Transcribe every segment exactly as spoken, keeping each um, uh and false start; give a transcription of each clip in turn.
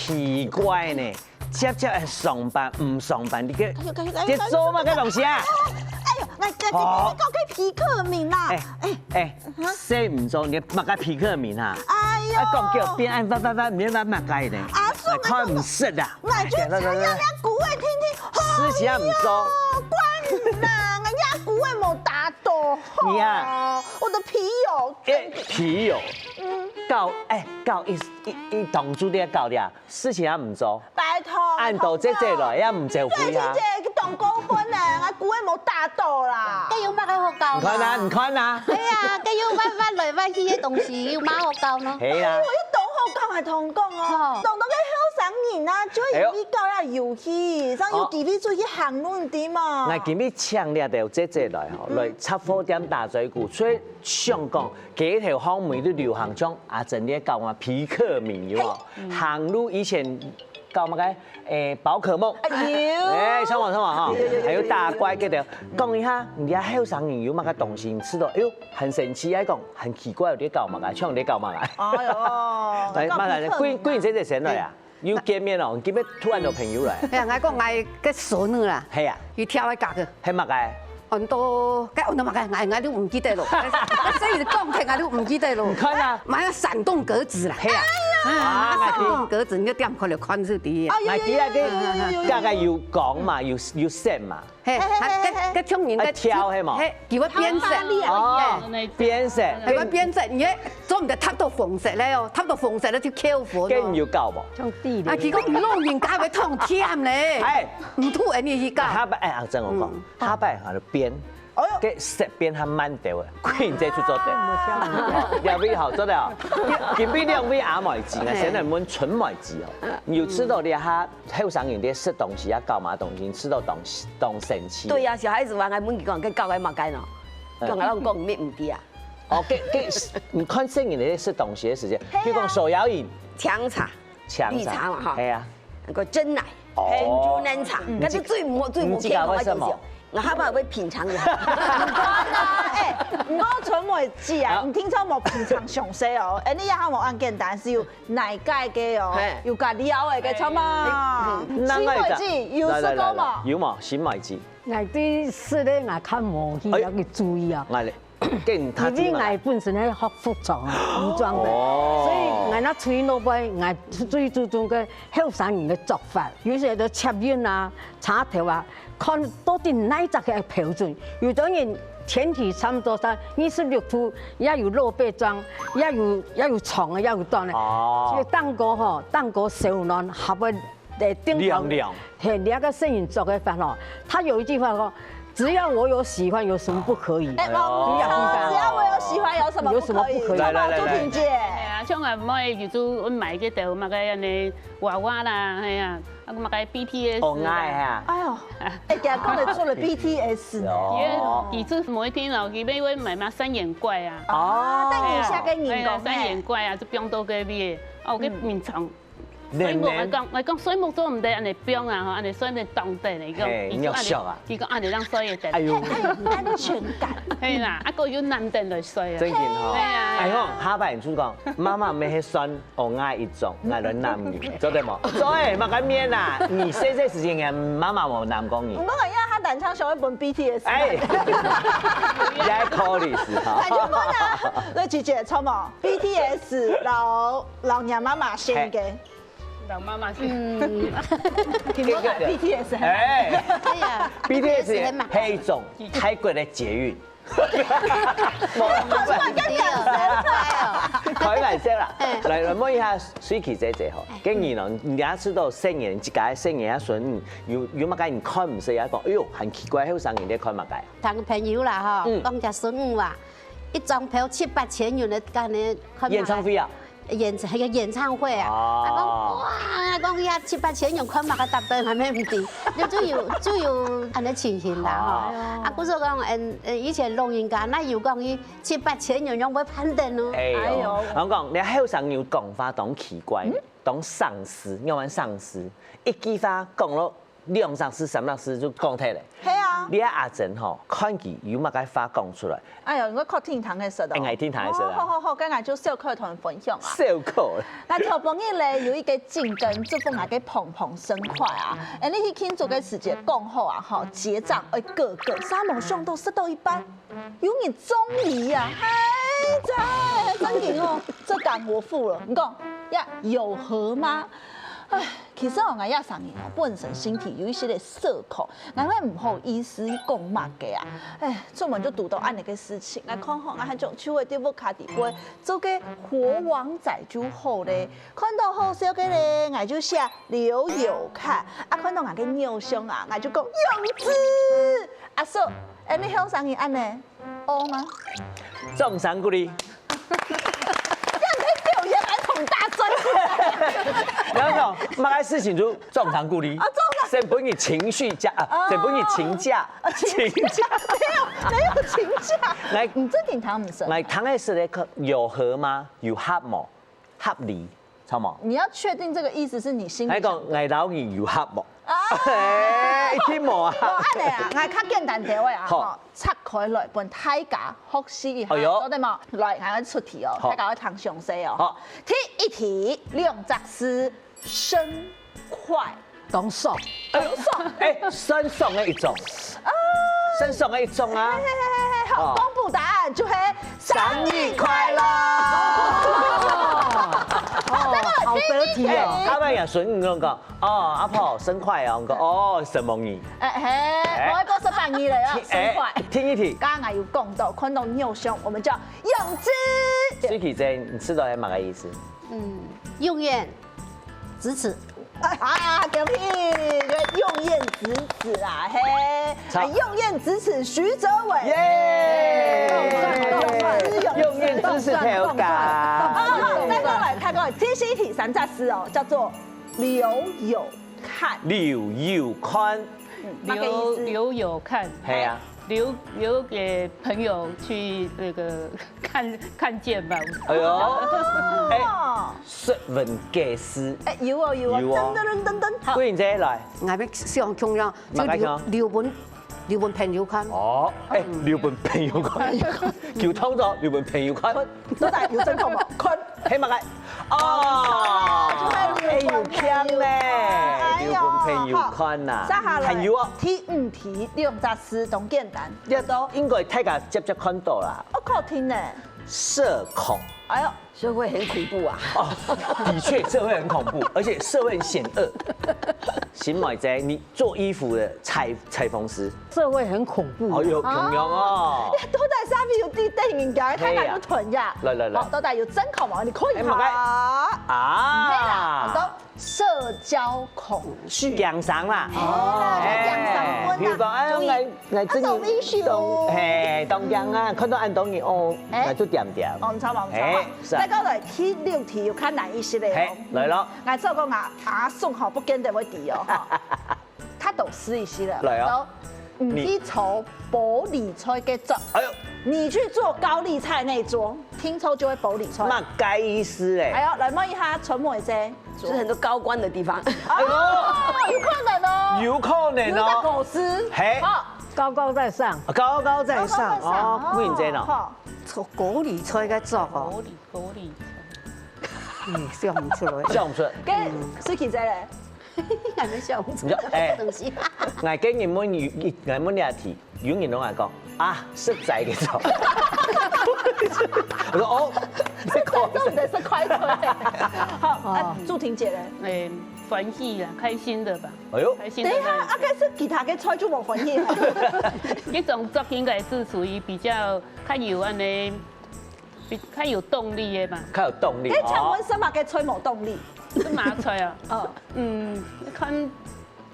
奇怪呢，接接上班毋上班，你个，你做麼个東西啊？哎喲，來，這這哦這个皮克敏啦，哎哎，哎，洗毋做，你麼个皮克敏啊？哎喲，啊講叫變恁彎彎彎，你彎麼个呢？啊，看毋識啊！ 𠊎就想要人家鼓勵聽聽。思想毋做。哎喲，怪你啦，人家鼓勵無打到。你啊，我的皮友。哎，皮友。嗯，搞哎搞一一一同住的搞的啊，思想毋做。拜託。恁多姐姐來，也毋照顧啊。姐姐當高分呢，𠊎鼓勵無打到啦。該有麼个好搞？你看啊，你看啊。哎呀，該有彎彎來彎去的東西，有麼好搞呢？係啊。哎喲，又當好搞還同講哦，當多个後生人啊，就會容易搞啊遊戲，像有機會出去行路的嘛。𠊎今日請這兜姐姐來吼，來雜貨店打嘴鼓，所以想講，街頭巷尾都流行像阿珍你搞嘛，皮克敏有無？行路以前搞麼个？誒，寶可夢。哎有。哎，上網上網哈，還有打怪這兜。講一下，你家後生人有麼个東西，你試到，哎喲，很神奇，還講很奇怪，你搞麼个？像你搞麼个？哎喲，來，慢慢來，貴貴姐姐先來啊。 又見面了，你今日突然有朋友來。哎呀，𠊎講𠊎个孫女啦，係啊，佢跳个價个，係麼个？恁多，該恁多麼个，𠊎𠊎都毋記得咯。所以講起𠊎都毋記得咯。你看啊，買个閃動格子啦，係啊，啊，閃動格子，你就點開來看就知。哎喲，該底下个價格有講嘛，有有線嘛。 嘿，該該像人个跳係無？嘿，佢會變色，哦，變色，佢會變色，你做毋得貼到紅色咧哦，貼到紅色咧就扣分。該你有搞無？像地啊，佢講老人家會痛忝咧，哎，毋吐人去搞。下擺哎，阿珍我講，下擺下就變，哦喲，該色變較慢兜啊，快點再去做得。兩位好做得哦，今晡兩位阿妹子，𠊎先來問春妹子哦，你有試到這下 後生人在食東西啊，搞麼東西，食到當當生氣。對呀，小孩子玩，還問佢講，該搞个麼个呢？講啊，攏講毋毋知啊。哦，該該，你看細人仔在食東西的時間，比如講手搖飲、薑茶、薑茶、綠茶嘛哈，係啊，那個珍奶、哦珍珠奶茶，那是最無最無健康的東西。我下擺會品嚐一下。哎，毋過春妹子啊，你聽說無品嚐詳細哦，哎，你也還無恁簡單，是有奶蓋个哦，有加料个，个錯嘛。新妹子有食過無？有無？新妹子，𠊎對食个𠊎較無去遐个注意啊。𠊎咧，跟他因為𠊎本身係學服裝啊，服裝个，所以𠊎那出去外背，𠊎最注重个後生人个著法，有些都捷運啊、車頭啊， 看到底哪隻个標準。有的人前腿差不多在二十六度，也有露背裝，也有也有長个，也有短个。哦，所以當高吼，當高燒暖，下背誒頂頭，涼涼。嘿，你那個攝影做个法吼，他有一句話說，只要我有喜歡，有什麼不可以？哎，我只要我有喜歡，有什麼不可以？有什麼不可以？來來來來，朱婷姐，哎呀，像我妹就做買个豆嘛个呢，娃娃啦，哎呀。 啊，麼个BTS。哦，𠊎啊。哎喲，哎，今日講个做了BTS呢。因為其實每天哦，佢每位買嘛三眼怪啊。哦，但以下个人講，哎呀，三眼怪啊，就放到隔壁。哦，我个眠床。睡目，我講，我講睡目做毋得，恁呢放啊，吼，恁呢睡得當得，佢講，嘿，你要笑啊。佢講恁呢讓睡得。哎喲，還有安全感。係啦，啊，个有男人來睡啊。真的哈。係啊。哎喲，下擺你就講，媽媽沒黑酸。 哦，𠊎一種，𠊎來男人，做得無？做得，麼个面啊？你細細時間个媽媽無男講你。毋過人家他單唱想要分BTS。哎，也可以是哈。那就問啊，那姐姐，錯無？BTS老老娘媽媽先个。老媽媽先。嗯，BTS。哎，哎呀，BTS係一種泰國个捷運。 開玩笑啦，來來問一下水琪姐姐吼，跟你呢，你也知道細人，自家个細人啊孫女，有有麼个你看毋識啊？講，哎喲，很奇怪，後生人在看麼个？談个朋友啦吼，講隻孫女啊，一張票七八千元个，敢呢看演唱會啊？ 演唱个演唱會啊，啊講哇，講呀七八千元看麼个搭燈還沒毋知，就就有就有恁呢情形啦吼。啊，故所講，嗯，呃，以前老人家哪有講佢七八千元用會攀登咯？哎喲，哎喲，我講，你後生人講話當奇怪，當上司，要玩上司，一句話講了兩三字、三兩字就講忒了。係啊，你阿珍吼，看佢有麼个話講出來。哎喲，𠊎確定聽得識哦。哎，𠊎一定聽得識啊。好好好，該𠊎就小可同你分享啊。小可。該頭本日咧，有一個正經祝福𠊎个朋朋生日啊。哎，你去慶祝个時節講好啊，吼，結帳愛各各，啥無想到食到一半，有人中禮啊，嗨，這正經哦，這敢我付了。你講呀，有合嗎？哎，其實哦，𠊎這儕人哦，本身身體有一些个社恐， 𠊎會毋好意思講麼个啊。哎，出門就堵到恁呢个事情，𠊎看吼，𠊎還將就會在屋下底背做個活王仔就好咧。看到好笑个咧，𠊎就寫留有看；啊，看到𠊎个偶像啊，𠊎就講勇子。阿叔，哎，你後生人恁呢，O嗎？掌聲鼓勵。 這樣可以表演兒童大專。沒有沒有，麼个事情就掌聲鼓勵。啊，掌聲。先分你情緒假啊，先分你情假，啊，情情假。沒有沒有情假。來，你這點談不深。來，談的是那個有合嗎？有合無？合理，知道嗎？你要確定這個意思是你心裡想的。來講，來，然後你有合無？啊。哎，一定無啊。無恁呢啊，來較簡單點位啊，好。吼，拆開來分大家學習一下，哎喲。對無？來，𠊎來出題哦，好。大家愛聽詳細哦。好。第一題，兩隻字，生快。當爽。哎，當爽。哎，算爽的一種。啊。算爽的一種啊。嘿嘿嘿嘿嘿，好，哦。公布答案就係生日快樂。哦，好得題哦。哎，他們也順用講， 哦，阿婆，生快哦，我講，哦，承蒙你。哎，嘿，哎。我還過十八年了啊，生快。哎，聽一聽。剛剛有講到，看到偶像，我們就要用之。水琪姐，你知道係麼个意思？嗯，用眼直直。啊，恭喜，就用眼直直啊，嘿，好。哎，用眼直直徐哲偉。耶！用眼直直頭家。好，好，再過來，再過來，第四題，三隻字哦，叫做 留有看。留有看。嗯，大概意思。留，留有看。係啊。留，留給朋友去那個看，看見吧。哎喲，哦。哎，說文解字。哎，有哦，有哦，有哦。噔噔噔噔噔。好。桂英姐來。𠊎也想共樣，就留，麼个呢？留分 留分朋友看。哦，哎，留分朋友看。有通到留分朋友看。到底有真看無？看。係麼个？哦，就係留分朋友看。哎，有強呢，哎喲，留分朋友看吶。好，接下來，還有哦。第五題，兩隻字，當簡單，這都應該大家接接看到啦。我確定呢。社恐。哎喲， 社會很恐怖啊。哦，的確，社會很恐怖，而且社會很險惡。新妹姐，你做衣服的裁，裁縫師。社會很恐怖啊。哦，有，有用哦。哎，到底啥物有地帶人家，大家都團呀。來，來，來。好，到底有真看無？你可以好。哎，麼个？啊。毋係啦，很多社交恐懼。驚生啦。哎啦，哎，驚生分啦。比如講，哎，中意 𠊎，𠊎真个啊，做issue。當，嘿，當驚啊，看到恁多人哦，哎。𠊎就恬恬。哦，毋錯嘛，毋錯。哎，是啊。再過來，第六題有較難一些个哦。嘿，來咯。𠊎做講啊，阿叔吼，不見得會知哦，吼。較多試一些了。來哦。你，你去坐玻璃菜个桌，哎喲。你去坐高麗菜那桌，聽說就會玻璃菜。麼个意思咧？哎喲，來問一下陳妹姐。 就是很多高官的地方。哎喲，有可能哦。有可能哦。有一個口試。嘿。好，高高在上。高高在上，高高在上哦，哦。桂英姐呢？好。坐高麗菜个桌哦。高麗，高麗菜。嗯，想毋出來。想毋出來。跟水琪姐咧？還沒想毋出來。你知道，哎，東西。𠊎跟你問有，𠊎問你一題， 有人攏會講，啊，食齋个早。我說，哦，這個這種的是快樂。好，那祝婷姐呢？哎，歡喜啊，開心的吧。哎喲。開心的那一種。等一下，啊，該食其他个菜就無歡喜了。這種作品應該是屬於比較較有恁呢，比較有動力的嘛。較有動力。哎，請問什麼个菜無動力？哦。是麼个菜啊？哦。嗯，看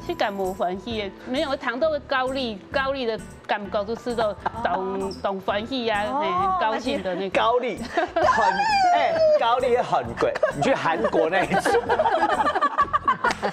是感無歡喜的，沒有，談到高麗，高麗的感覺就吃到當，哦。當歡喜啊，哦，嘿，很高興的那個。高麗，很，哎，高麗很貴，你去韓國那一種。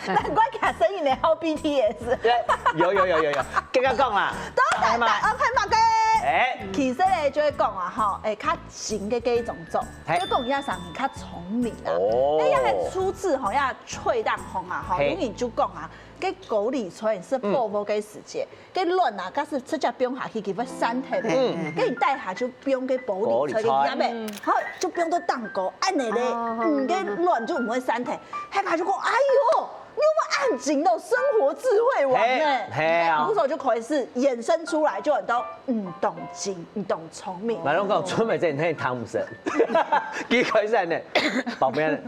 難怪佢生意呢，好B T S。對，有，有，有，有，有，跟他講啦。都在打安排嘛个。哎。其實呢，就會講啊，吼，哎，較新的這一種種，嘿。就講人家生意較聰明啊。哦。哎，要來出自吼，要吹彈風啊，吼，嘿。有人就講啊，該高麗菜食火鍋个時節，該卵啊，假使直接放下去，佢會散忒个。嗯。該你底下就放該高麗菜个葉仔，高麗菜。好，就放到頂高，恁樣咧，哦。嗯，該卵就毋會散忒。大家就講，哎喲，你有無恁精哦，生活智慧王呢？嘿，嘿啊。哎，故所就開始衍生出來，就很多，嗯，當精，嗯，當聰明。馬上講，春妹姐，你聽毋識？佢開始呢，旁邊。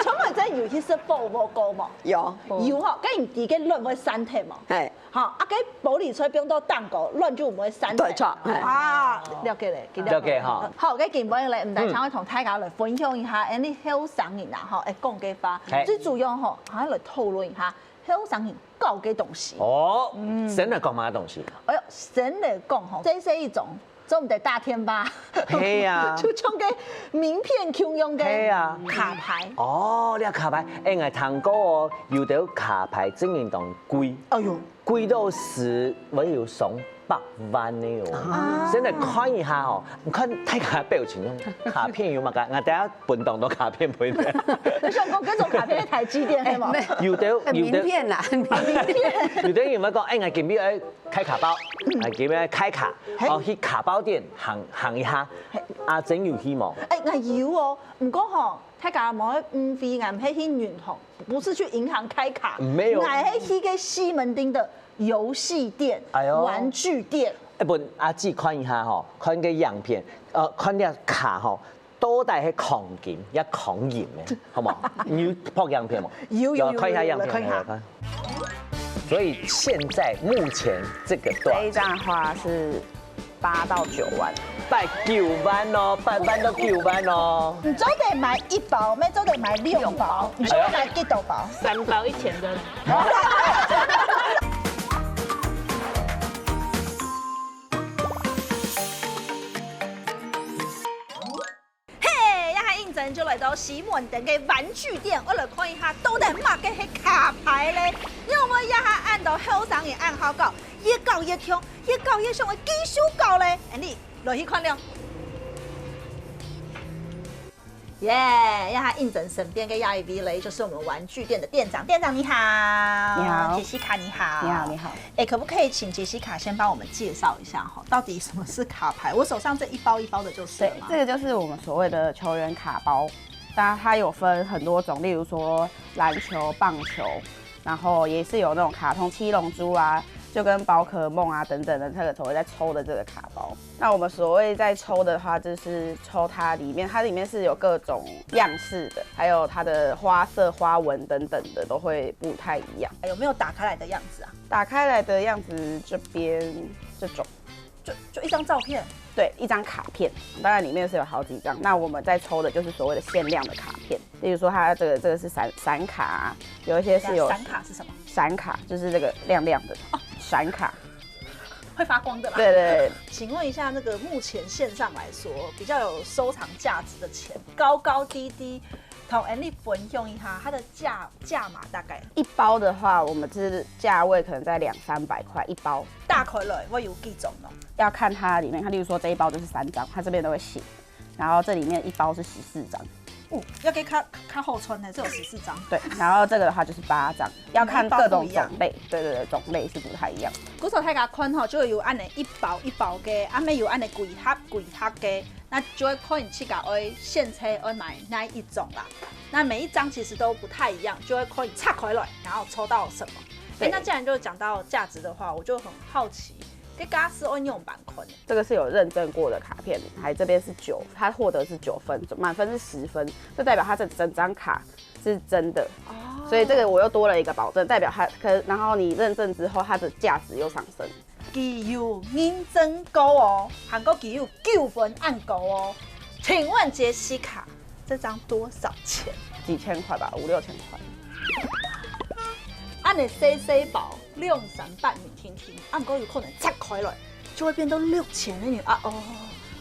春妹姐有去食火鍋過無？有。有吼，該你知該卵會散忒無？嘿。好，啊，該高麗菜放到頂高，卵就毋會散忒。對，著，嘿。啊，了解咧，了解。了解哈。好，該今晡日咧，毋單淨會同大家來分享一下，恁樣後生人啊，吼，會講个話，嘿。最主要吼，還愛來討論一下後生人搞个東西。哦，嗯。先來講麼个東西？哎喲，先來講吼，這是一種 做毋得打電話。係啊。就像該名片共樣个。係啊。卡牌。哦，你个卡牌，哎，𠊎聽過哦，有兜卡牌真正當貴。哎喲。貴到係會有上百萬个哦。啊。先來看一下吼，你看大家表情，卡片有麼个？𠊎等下分當多卡片分你。你想講這種卡片係台積電係無？哎，沒有。有兜，哎，有兜。名片啦，名片。有兜人會講，哎，𠊎今日愛 開卡包，啊，今日開卡，嘿。哦，去卡包店行，行一下，嘿。啊，真有去無？哎，𠊎有哦，毋過吼，大家莫誤會，𠊎毋係去銀行，不是去銀行開卡，沒有。𠊎係去該西門町的遊戲店、哎喲。玩具店。哎，分阿姊看一下吼，看个樣片，呃，看這卡吼， 到底係鑲金也鑲銀个，好無？你有拍樣片無？有，有，有，看一下樣片，有，有，有，看一下。來看。所以現在目前這個段，這一張的話是八到九萬。八九萬哦，八萬到九萬哦。你做得買一包，乜做得買兩包，你想買幾多包？三包一千个。 嘿，這下應真就來到西門町个玩具店，𠊎來看一下到底麼个係卡牌咧。因為這下恁多後生人恁好搞，越搞越強，越搞越想愛繼續搞咧。恁樣，來去看了。耶，這下應真身邊个這一位咧，就是我們玩具店的店長。店長你好。你好。Jessica你好。你好，你好。 哎，可不可以請潔西卡先幫我們介紹一下哈，到底什麼是卡牌？我手上這一包一包的就是了嘛。對，這個就是我們所謂的球員卡包，那它有分很多種，例如說籃球、棒球，然後也是有那種卡通七龍珠啊，就跟寶可夢啊等等的那個所謂在抽的這個卡包。那我們所謂在抽的話，就是抽它裡面，它裡面是有各種樣式的，還有它的花色、花紋等等的都會不太一樣。有沒有打開來的樣子啊？ 打開來的樣子，這邊這種，就，就一張照片。對，一張卡片，當然裡面是有好幾張。那我們在抽的就是所謂的限量的卡片，例如說它這個，這個是閃，閃卡啊，有一些是有，等一下，閃卡是什麼？閃卡就是這個亮亮的，哦，閃卡。會發光的啦。對，對，對。請問一下，那個目前線上來說，比較有收藏價值的錢，高高低低，同𠊎俚分享一下，它的價，價碼大概？一包的話，我們是價位可能在兩三百塊一包。打開來會有幾張哦？要看它裡面，它例如說這一包就是三張，它這邊都會寫，然後這裡面一包是十四張。哦，這個較，較好賺呢，這有十四張。對，然後這個的話就是八張，要看各種種類，對，對，對，種類是不太一樣。故所大家看吼，就有恁樣一包一包个，啊，乜有恁樣幾盒幾盒个，那就會看你自家愛選擇愛買哪一種啦。那每一張其實都不太一樣，就會看你拆開來，然後抽到什麼。哎，對。那既然就講到價值的話，我就很好奇，這價數愛仰般看呢？這個是有認證過的卡片，還這邊是九，它獲得是九分，滿分是十分，這代表它這整張卡是真的。哦。所以這個我又多了一個保證，代表它可，然後你認證之後，它的價值又上升。佢有認證過哦，還過佢有九分恁高哦。請問潔西卡，這張多少錢？幾千塊吧，五六千塊。恁樣細細包，兩三百銀定定，啊，毋過有可能拆開來，就會變到六千个銀啊！哦，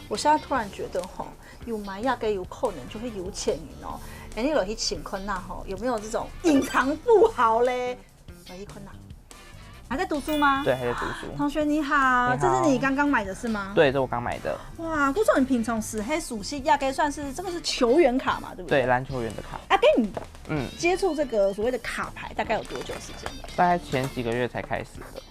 我現在突然覺得吼，有買這個有可能就會有錢人哦。哎，你落去請看吶吼，有沒有這種隱藏富豪咧？落去看吶。还在读书吗？对，还在读书。同学你好，你好这是你刚刚买的是吗？。对，这我刚买的。哇，顾总，你平常时黑熟悉，大概算是这个是球员卡嘛，对不对？对，篮球员的卡。啊，跟你嗯，接触这个所谓的卡牌，大概有多久时间了？大概前几个月才开始的，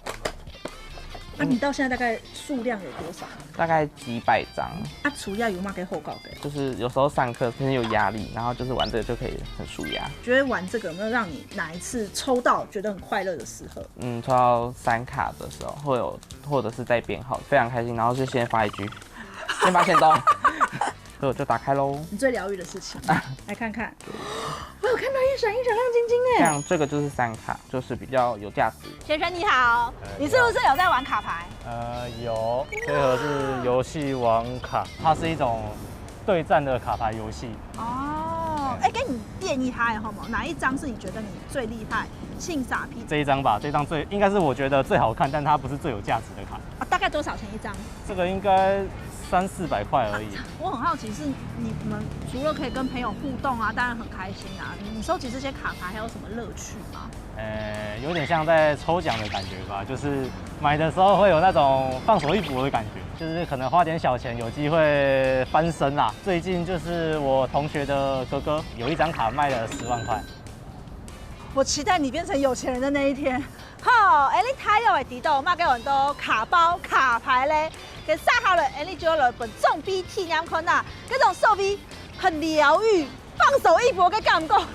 那你到现在大概数量有多少？大概几百张。啊，除了有没有给后告给？就是有时候上课可能有压力，然后就是玩这个就可以很舒压。觉得玩这个有没有让你哪一次抽到觉得很快乐的时候？嗯，抽到三卡的时候，会有或者是带编号，非常开心，然后就先发一局，先发现动，所以我就打开喽。你最疗愈的事情，来看看。我有看到一闪一闪亮晶晶哎。像这个就是三卡，就是比较有价值。璇璇你好，你是不是有在玩卡牌？呃，有，这个是游戏王卡，它是一种对战的卡牌游戏。哦，哎，给你建议他好吗？哪一张是你觉得你最厉害？性傻逼这一张吧，这张最应该是我觉得最好看，但它不是最有价值的卡。啊，大概多少钱一张？这个应该三四百块而已。我很好奇，是你们除了可以跟朋友互动啊，当然很开心啊。你收集这些卡牌还有什么乐趣吗？呃，有点像在抽奖的感觉吧，就是买的时候会有那种放手一搏的感觉，就是可能花点小钱有机会翻身啦。最近就是我同学的哥哥有一张卡卖了十万块，我期待你变成有钱人的那一天。好，哎，你大约会知道，麼个很多卡包、卡牌咧，给下好了，哎，你就要来本重比体验看呐，这种所谓很疗愈、放手一搏的感觉，到底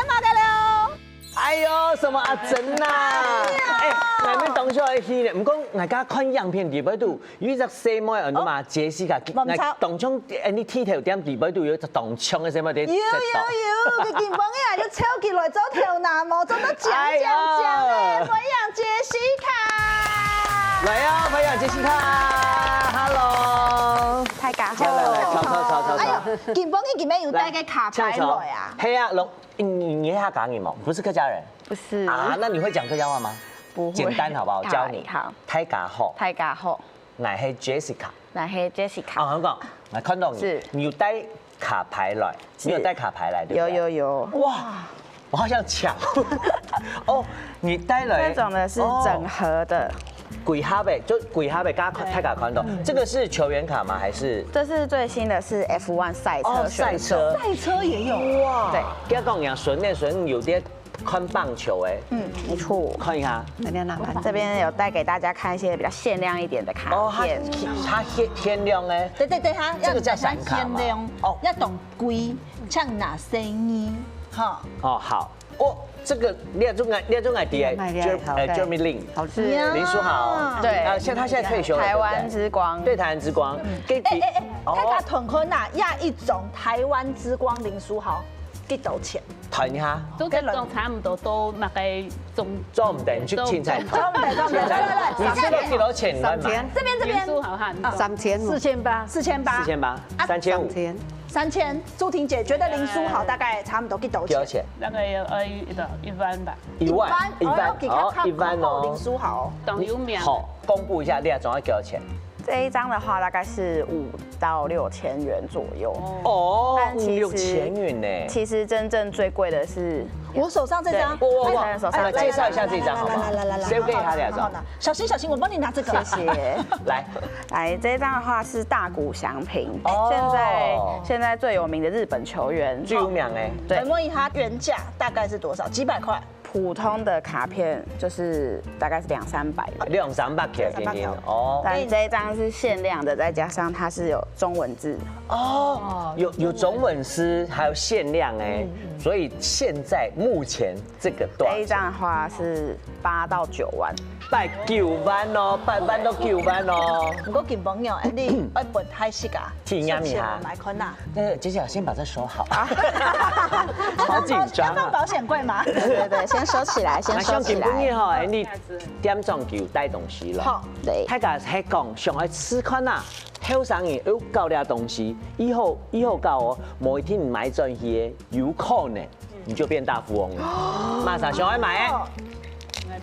是么个了？哎呦，什么阿珍呐？哎，外面当初还去呢，不过大家看样片里背肚有一只細妹，安到嘛Jessica，我们超当初哎，你剃头店里背肚有一只当强的細妹在有有有，个金光也就超级来做头那毛，做到讲讲讲哎，培养杰西卡。来啊，培养杰西卡，Hello。大家来来来，好。坐坐坐坐坐。哎呦，金光你今天有带个卡牌来啊？嘿呀，龙，你你你客家人吗？不是客家人不是啊？那你会讲客家话吗？不会简单好不好？教你。好，大家好，大家好，我是 Jessica。我是 Jessica。啊，很好，来看到你，是你有带卡牌来，是你有带卡牌来，对不对？有有有，哇，我好想抢。哦，你带来这种的是哦整合的，鬼哈呗，就鬼哈呗，刚刚大家看到，这个是球员卡吗？还是这是最新的是 F one 赛车哦选手赛车？赛车也有。哇，对，不要跟我讲，顺便顺便有点看棒球哎，嗯，没错。看一下。这边有带给大家看一些比较限量一点的卡哦，它片，它限限量哎，对对对，它这个叫闪卡吗限量哦要懂规，像哪生意哈。哦好，哦，这个你也中爱你也中爱的卖，Jer 呃 Jeremy Lin，好吃。是林书豪，对啊，现在他现在退休了，台湾之光对不对对台湾之光，给哎哎哎，大家团坤呐，压一种台湾之光林书豪，几多钱？谈一下，都跟总差不多，都大概总做唔得你去青菜对对对对对对，你吃了几多钱？你慢慢三千，这边这边元素好汉，三千五四，千八，四千八，四千八，三千五三，千，三千。朱婷姐觉得林书豪大概差不多几多钱？多少钱？大概要呃一一万吧。一万，一般哦，给他看哦，一万哦林。书豪。当有名。好，公布一下，你总要多少钱？这一张的话大概是五到六千元左右。哦，但其实五六千元呢。其实真正最贵的是我手上这张，我我我，哎手上来介绍一下这张好不好？来来来来来，先给他两张好好，好小心小心，我帮你拿这个。谢谢。来，来，这一张的话是大谷翔平，哦现在现在最有名的日本球员。最有名哎，对我问一下原价大概是多少？几百块？普通的卡片就是大概是两三百的，两三百块给你哦。但这一张是限量的，再加上它是有中文字。哦，有有中文字，还有限量哎，所以现在目前这个多少这一张的话是八到九万，八九万哦，八万到九万哦。不过金朋友，哎，你爱分太细啊，体验一下来看呐。那个姐姐先把这收好，好紧张啊。要放保险柜吗？对对对，先收起来，先那像收起来。金朋友哈，哎，你点钟就带东西了。好，对，大家还讲想要试看呐，后生人有搞这东西，以后以后搞哦，某一天买转去的，有可能你就变大富翁了。马上想要买，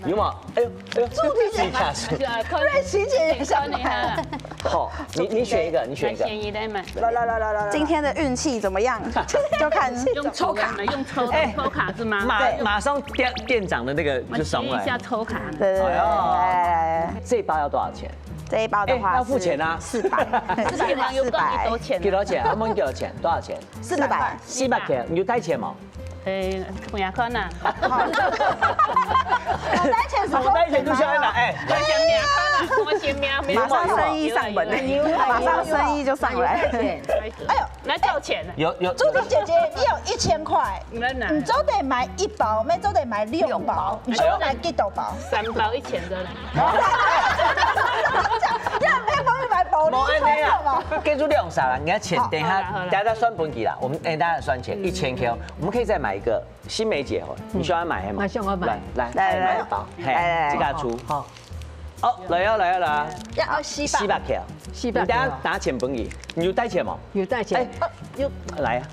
有吗？哎呦哎呦，自己卡住。瑞琪姐也想买。好，你你选一个，你选一个。便宜的嘛。来来来来来来，今天的运气怎么样？就看用抽卡嘛，用抽的抽卡是吗？马马上店店长的那个就送过来。一下抽卡。对对对，来来来，这一包要多少钱？这一包的话哎要付钱啊四百，这个有四百多，钱？几多钱？他们多少钱？多少钱？四百，四百块，你有带钱吗？哎，不要看呐。我带钱是我带钱就下来拿，哎，我先不要看了，我先不要。马上生意上门，马上生意就上来。哎呦，来叫钱了。有有，朱婷姐姐，你有一千块，你们拿。你做得买一包，乜做得买两包，你说买几多包？三包一千个啦。要买包买包，我按呢你说吧啊。，给出两三啦，你要钱，等一下好啦好啦等一下再算分给啦，我们等一下算钱，一千 K，我们可以再买一个新梅姐哦，你喜欢买吗？我喜欢买来来来来买一包，嘿来来，这个出，好，哦，来呀来呀来呀，要要吸吧四百 K，四百你等下拿钱分给，你有带钱吗？有带钱，哎，来呀，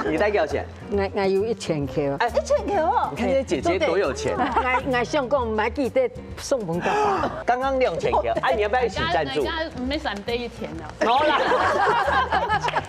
你带多少钱？我我有一千块。哎，一千块哦你，看这些姐姐多有钱，我我想讲买几个送分大家。刚刚两千 K，哎，你要不要一起赞助？人家没三倍一千了。好啦，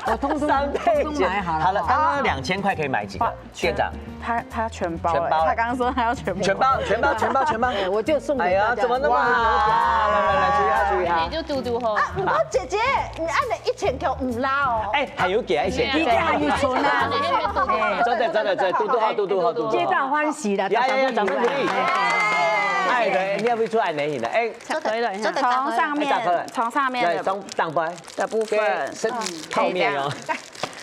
我通通三倍通通买好了。好了，刚刚两千块可以买几个？店长，他他全包全包哎，他刚刚说他要全包，全包全包全包全包。哎，我就送哎呀，给大家。怎么那么好啊？来来来，注意一下注意一下。你就嘟嘟吼。啊，不过姐姐，你按的一千块唔拉哦。哎，还有给啊一些。对啊，有存啊。哎，嘟嘟。真的真的真的，嘟嘟好嘟嘟好嘟嘟好。皆大欢喜啦，呀呀呀，掌声鼓励。哎哎，对，你要不要出来呢？哎，可以了，从上面从上面来，的上当班，的部分，是泡面哦。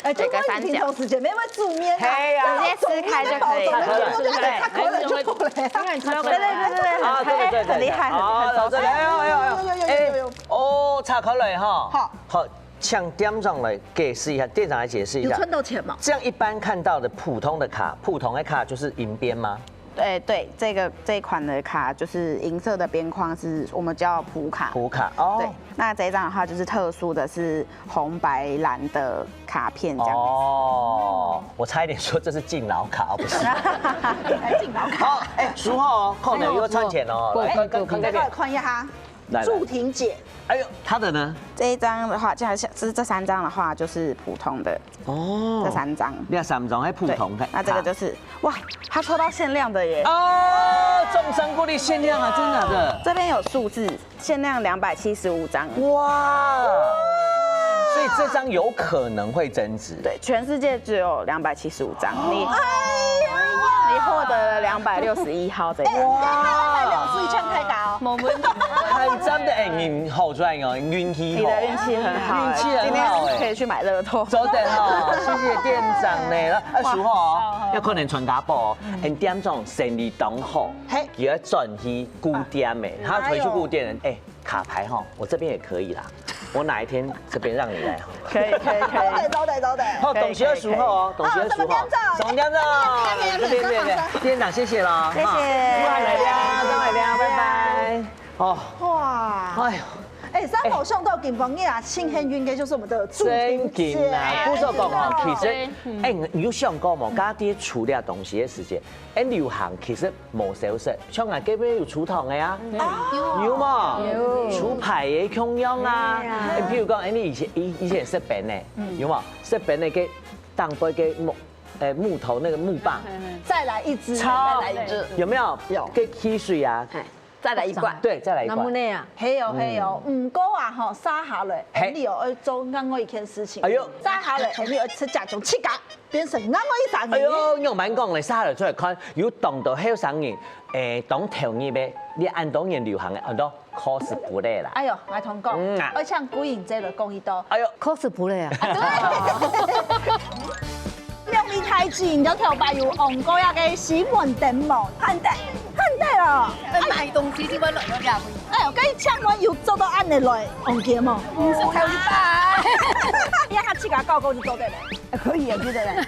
哎，就这个三角平常时间没有煮面啊，嘿呀直接撕开就可以了。对，对，对，对，对，对，对对对对对，啊，对对对对，很厉害，很好，很这里，哎呦哎呦哎呦，有有有有有哎，哦，插口了哈。好，好，请店长来解释一下，店长来解释一下有。存到钱吗？这样一般看到的普通的卡，普通的卡就是银边吗？对对，这个这一款的卡就是银色的边框，是我们叫普卡。普卡哦。对，那这一张的话就是特殊的，是红白蓝的卡片这样子。哦，我差一点说这是敬老卡，哦，不是。还挺好看。好，哎，十号哦，扣的又赚钱哦，来，看看看再过来看，看一下哈，来来祝婷姐，哎呦，他的呢？这一张的话，这样像是这三张的话，就是普通的哦这三张。你看三张，还普对通，，那这个就是哇，他抽到限量的耶。哦，众生过滤限量啊，真的假的？这边有数字，限量两百七十五张。哇，所以这张有可能会增值。对，全世界只有两百七十五张，你你获得了两百六十一号这个，哇，所以这样太高。我们很赞的哎，你好赚哦，运气好，你的运气很好，运气很好哎今天可以去买乐透。真的哈，谢谢店长呢。哎，十号哦，要可能传家宝哦，很店长生意当好，嘿也要转去古店哎，他回去古店哎，卡牌哈，我这边也可以啦，我哪一天这边让你来哈。可以可以可以。招待招待招待。好，董事二十号哦，董事二十号，店长董店长，这边这边店长，谢谢啦，谢谢哈，来聊，再来聊，拜拜。哦，哇，哎呦。哎，三宝送到金榜啊，幸运应该就是我们的祝真婷姐紧啊，不说讲哦，其实，哎，你有想过无？家己处理东西的时间，哎，流行其实无消失，像俺这边有厨房的啊，有吗？有，厨牌也共样啊。哎，比如讲，哎，你以前以以前食饼呢，有吗？食饼那个当杯个木，哎，木头那个木棒，再来一支，超再来一支。有没有？有给汽水啊，再来一罐。对，再来一罐。那么那样，还有还有，嗯，哥啊吼，杀下来，嘿你有要做另外一件事情。哎呦杀下来，你有吃甲种气感，变成另外一三年。哎呦，用蛮讲嘞，杀了出来看，有当多后生人，诶，当头你呗，你按当年流行的，按到 cosplay 啦。哎呦，来同讲，嗯啊而且古影这个讲一道，哎呦， cosplay 啊，两位太子，你就头发有红过呀个西门町冇，很得很得哦。买东西就会落到这位。哎呦，跟你抢完有做到按的来，红过冇？不是头发，让他自家搞搞就做得了。可以啊，觉得嘞。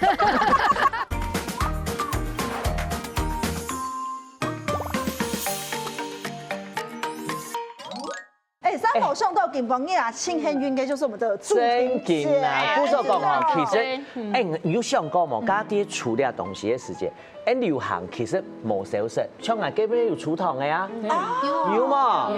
哎，三宝想到金榜个啊，盡幸運个就是我們的祝庭姐。真緊啊，故所講吼，其實，嗯。哎，你有想過無？嗯。家己處理東西个時節，哎，流行其實無消失，像𠊎隔壁有廚堂个啊，啊。有無？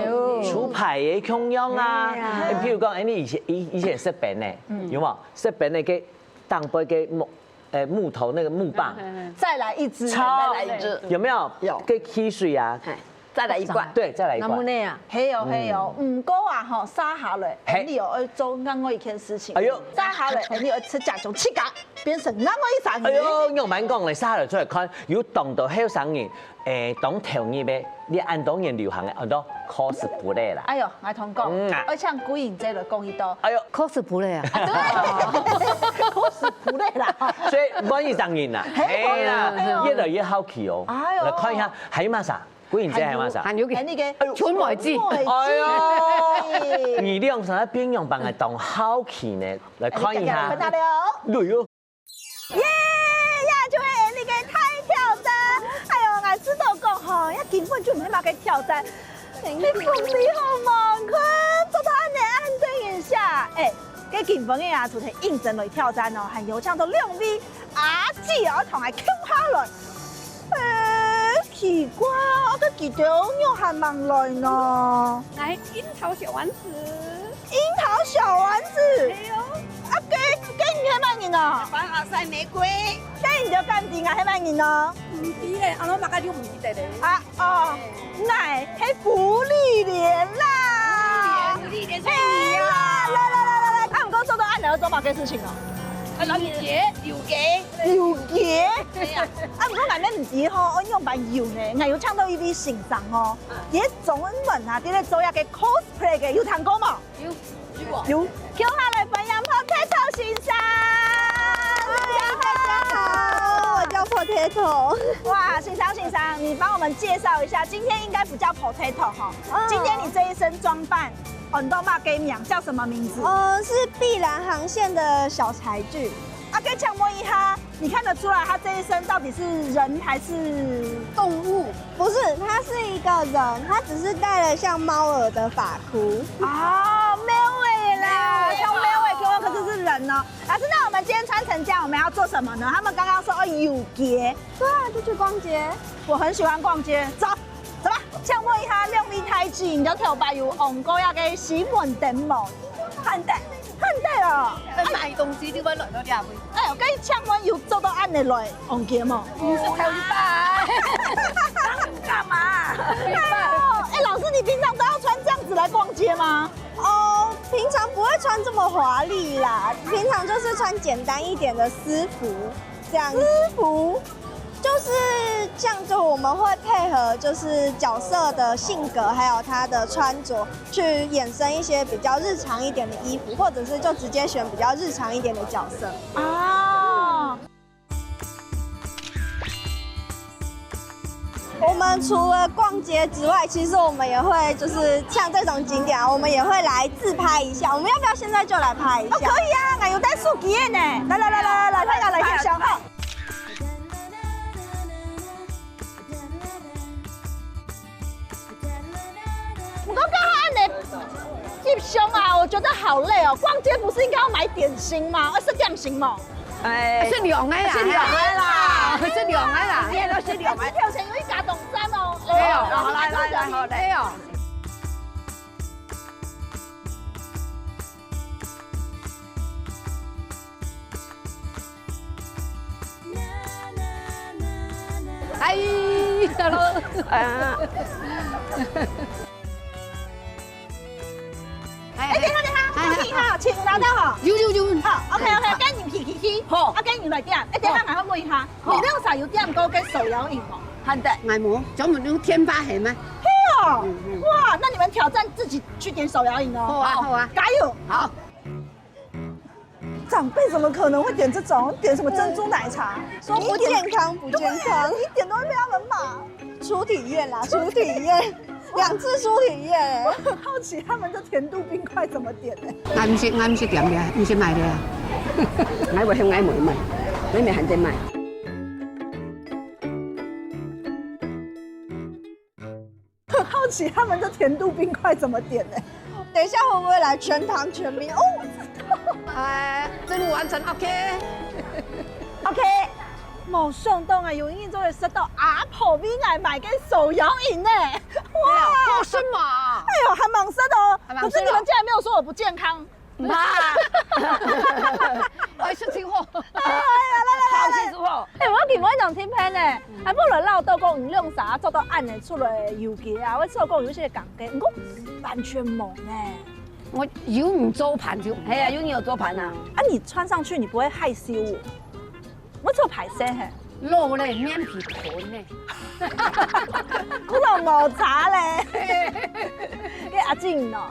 有。廚牌个共樣啊，哎呀。哎，譬如講，哎，你以前，以，以前食冰个，嗯。有無？食冰个个當背个木，哎，木頭那個木棒，嗯，嗯，嗯。再來一支，超，再來一支。有沒有？有。个汽水啊，嘿。 再來一罐。對，再來一罐。那麼那樣。係哦，係哦。嗯。毋過啊，吼，續下來，嘿。你又愛做另外一件事情。哎喲。續下來，你又愛自家從自家變成另外一儕人。哎喲，仰般講咧？續下來出來看，有當多後生人，誒，當投入个，你恁多年流行个，很多cosplay啦。哎喲，𠊎同你講，嗯啊。愛請桂英姐來講一道。哎喲。Cosplay啊？啊，對，cosplay啦。所以，每一儕人啦，嘿，嘿啦，嘿哦。越來越好奇哦。哎喲。來看一下，還有麼儕？ 桂英姐還有麼儕？還有个，還有个，哎喲，春梅子。春梅子。哎喲，你兩儕變樣般个當好奇呢，來看一下。看下了。對哦。耶，呀，就係𠊎个大挑戰。哎喲，𠊎知道講吼，這根本就毋係麼个挑戰。你風味好無？看，做到恁呢，恁得人惜。哎，這根本个啊，就係認真來挑戰哦，還有請到兩位阿姊哦，同𠊎共下來。 誒，奇怪啊，該佢兜仰還吂來呢？來，櫻桃小丸子。櫻桃小丸子？係哦。啊，該，該你係麼人啊？凡爾賽玫瑰。該你兜敢知𠊎係麼人呢？毋知咧，恁樣麼个就毋記得咧。啊，哦，𠊎係芙莉蓮啦。芙莉蓮，芙莉蓮，係你啊。係啦，來來來來來，啊，毋過做到恁呢愛做麼个事情啊？啊，遊街，遊街。 遊街。對啊。啊，毋過𠊎乜毋知吼，愛仰般遊呢？𠊎有請到一位先生哦，佢中文啊，在該做一個cosplay个，有聽過無？有，有過。有。共下來歡迎Potato先生。嗨，大家好，我叫Potato。哇，先生，先生，你幫我們介紹一下，今天應該不叫Potato哈，哦。今天你這一身裝扮，哦，你都叫麼个名，叫什麼名字？呃，是碧藍航線的小柴具。 啊，該請問一下，你看得出來他這一身到底是人還是動物？不是，他是一個人，他只是戴了像貓耳的髮箍。哦，貓耳啦，貓耳。像貓耳，可是是人哦。老師，那我們今天穿成這樣，我們要做什麼呢？他們剛剛說，哦，遊街。對啊，就去逛街。我很喜歡逛街，走。 走吧，請問一下，兩位大姊，你兜頭擺有用過該个西門町無？還得，還得哦。愛買東西就會來到這位。哎喲，該請問有做到恁呢來逛街無？毋係頭一擺。幹嘛？哎喲，哎，老師，你平常都要穿這樣子來逛街嗎？哦，平常不會穿這麼華麗啦，平常就是穿簡單一點的私服。 這樣。私服？就是這樣，就我們會配合就是角色的性格，還有他的穿著，去衍生一些比較日常一點的衣服，或者是就直接選比較日常一點的角色。哦。我們除了逛街之外，其實我們也會就是像這種景點啊，我們也會來自拍一下。我們要不要現在就來拍一下？哦，可以啊，𠊎有帶手機个呢。來來來來來來，大家來欣賞哈。 毋過剛剛恁呢翕相啊，我覺得好累哦。逛街不是應該要買點心嗎？要吃點心嗎？哎，食涼个啦，食涼个啦，食涼个啦，你都食涼个。票錢有一家當讚哦。對哦，好，來來來，好，來哦。 嗨，hello。啊。哎，等一下，等一下，等一下，請拿到吼。有，有，有。好，OK，OK，趕緊去，去，去。好。啊，趕緊來點。哎，等一下，𠊎還問一下，好。你兩儕有點過該手搖飲無？還得。𠊎無，專門用電話係嗎？係哦。嗯，嗯。哇，那你們挑戰自己去點手搖飲哦。好啊，好啊。加油。好。 長輩怎麼可能會點這種？點什麼珍珠奶茶？說不健康，不健康。對啊，你點都會被他們罵。初體驗啦，初體驗，兩次初體驗。我很好奇他們的甜度冰塊怎麼點的。𠊎毋識，𠊎毋識點个，毋識買个。𠊎會，𠊎會買，妹妹還在買。 很好奇他們的甜度冰塊怎麼點的。第等一下會不會來全糖全冰？哦，哎，任務完成，OK。 OK，無想到啊，有人做得食到阿婆邊來買个手搖飲呢。哇，好吃嘛！哎呦，還蠻適合哦。還蠻適合可是你們竟然沒有說我不健康。媽，愛食清貨，好食清貨。哎，我今晡日當特別呢，還無來尞到講你兩儕做到恁呢出來遊街啊，我知道講有一些講究，毋過完全無呢。我有你做伴就，係啊，有你有做伴啊。啊，你穿上去你不會害羞哦？我做歹勢嘿。露咧，面皮薄呢。我都無差咧。个阿靜哦，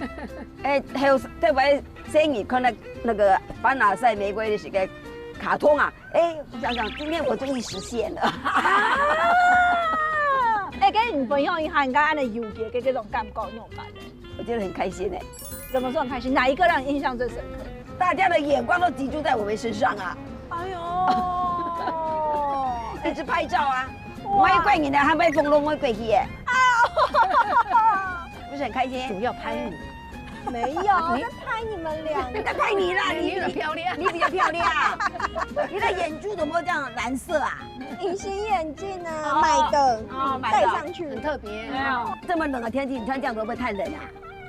哎，還有特別生日看到那個凡爾賽玫瑰的是个卡通啊，哎，我想想，今天我終於實現了，哎，跟你分享一下，你剛剛的遊街跟這種感覺，你有感覺？我覺得很開心哎。怎麼說很開心？哪一個讓你印象最深刻？大家的眼光都集中在我們身上啊，哎呦，一直拍照啊，我也怪你的，還被风龙我也怪去耶，不是很開心？主要拍你，沒有，在拍你們兩個。在拍你啦，你你很漂亮。你比較漂亮，你的眼珠怎么这样蓝色啊？隐形眼鏡啊，買的，哦买的戴上去。很特別。这么冷的天气，你穿这样子会不会太冷啊？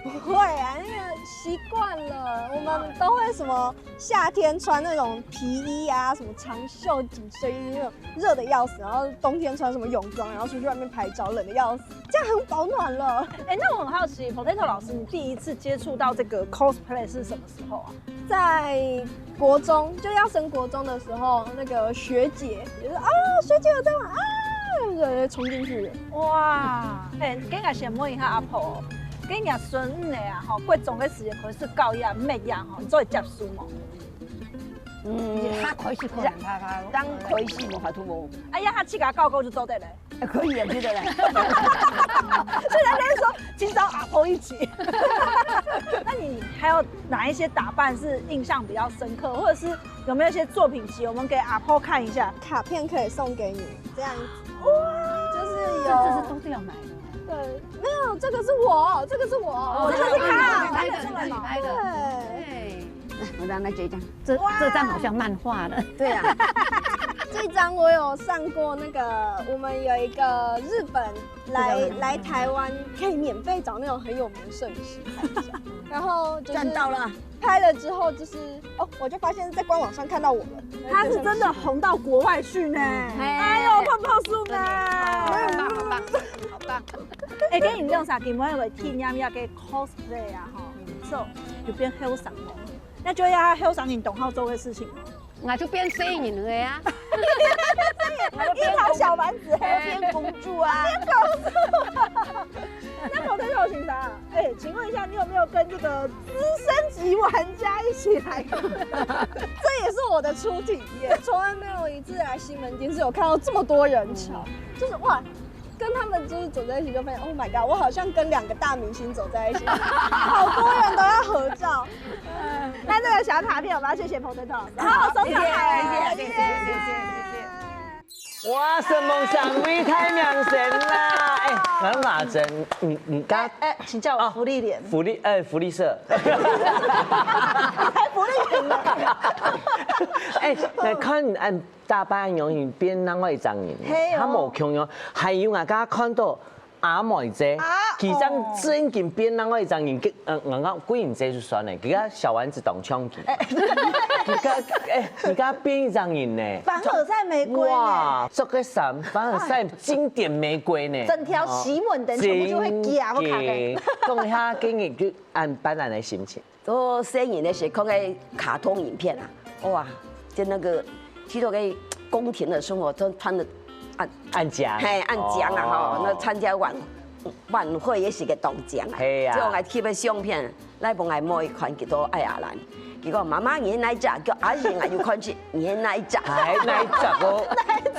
不會啊，那個習慣了，我們都會什麼夏天穿那種皮衣啊，什麼長袖緊身衣那種熱的要死，然後冬天穿什麼泳裝，然後出去外面拍照，冷的要死，這樣很保暖了。哎，那我很好奇，Potato 老師，你第一次接觸到這個 cosplay 是什麼時候啊？在國中，就要升國中的時候，那個學姐也是啊，學姐有在玩啊，然後就衝進去了。哇，哎，今日先問一下阿婆，今日孫女啊，吼，國中个時節開始教伊啊，搣啊，吼，你做會接受無？嗯，他開始可能他他当开始无法度无，哎呀，他自家教過就做得了。可以啊，觉得嘞。现在在说，请找阿婆一起。那你还有哪一些打扮是印象比较深刻，或者是有没有一些作品集，我们给阿婆看一下？卡片可以送給你，這樣子。就是这这是有都是要买的。對，沒有，這個是我，這個是我，哦這個是卡。拍的，自己拍的。對。哎，我让他这一张。这这张好像漫画的。对啊，這張我有上過那個，我們有一個日本來來台灣可以免費找那種很有名的攝影師拍照，然後就是赚到了。拍了之後就是哦，我就發現在官網上看到我們，他是真的紅到國外去呢。哎呦，泡泡树呢？很棒，很棒，好棒。哎，跟你用啥？今晡日个体验一下个 cosplay 啊，吼，so 有變後生哦。那就要他後生，你懂好做个事情哦。我就變細人个啊。櫻桃小丸子，哎变公主啊，那 Potato 先生，哎，请问一下，你有没有跟这个资深级玩家一起来？这也是我的初体验，从来没有一次来西门町是有看到这么多人潮，就是哇。跟他們就是走在一起，就發現，Oh my god，我好像跟兩個大明星走在一起，好多人都要合照。那這個小卡片，我們要謝謝 Potato 老師，好好收藏。謝謝謝謝謝謝謝謝謝謝。哇，承蒙三位大明星啦！哎，阮華珍，你你家哎，請叫我福利臉。福利哎福利社，福利臉。哎，來看你恁打扮樣，你變另外一張人，嘿哦他無共樣，還有啊，剛剛看到阿妹姐，啊佢正正經變另外一張人，跟嗯，剛剛桂英姐就算了，佢个小丸子當像佢，佢个哎，佢个變一張人呢。凡爾賽玫瑰呢？哇，這個衫凡爾賽經典玫瑰呢，整條洗碗的全部就會夾我卡的。講一下今日就恁般恁个心情。做生日的時候看个卡通影片啊，哇，就那個去到个宮廷的生活，都穿的啊，恁靚，啊嘿，恁靚啊吼，那參加晚晚會也是个當靚啊，係啊就愛翕个相片，來分𠊎妹看，佢都哎呀啦，佢講媽媽你係哪一隻？叫阿英啊，又看起你係哪一隻？哎，哪一隻哦？